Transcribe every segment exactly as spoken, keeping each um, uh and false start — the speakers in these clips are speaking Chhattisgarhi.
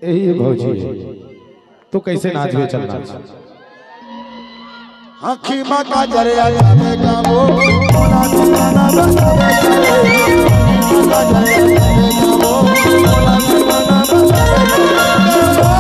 यही है भौजी। तो कैसे नाचबे, चल नाच। आँखी मा काजर आ जावे का वो, मोला दीवाना बनावे का वो। आँखी मा काजर आ जावे का वो, मोला दीवाना बनावे का वो।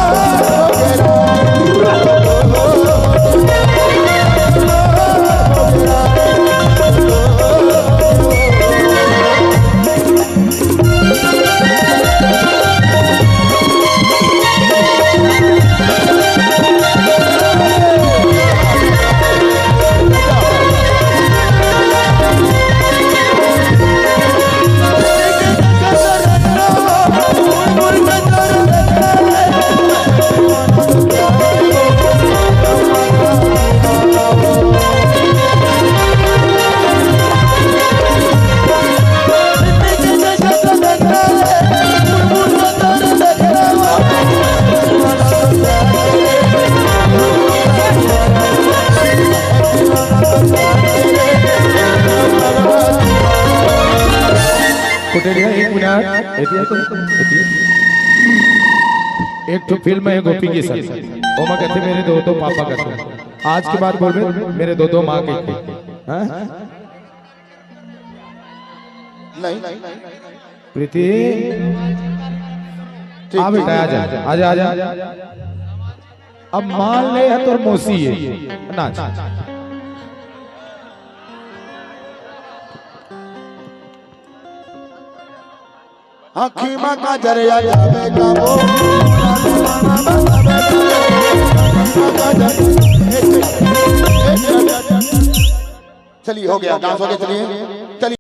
कुटेलिया, एक मिनट। एतिया तो, एतिया। एक ठो फिल्म है गोपी के साथ, ओमा कहते, "मेरे दो दो पापा" कहते। आज के बाद बोलबे, "मेरे दो दो माँ" के। हाँ? नहीं, नहीं, नहीं, नहीं। प्रीति, ठीक, आ बेटा, ठीक। आजा, आजा, आजा। अब मान ले है तोर मौसी है, नाच। आँखी मा काजर आ जावे का वो। चलिए, हो गया, डांस हो गया, चलिए।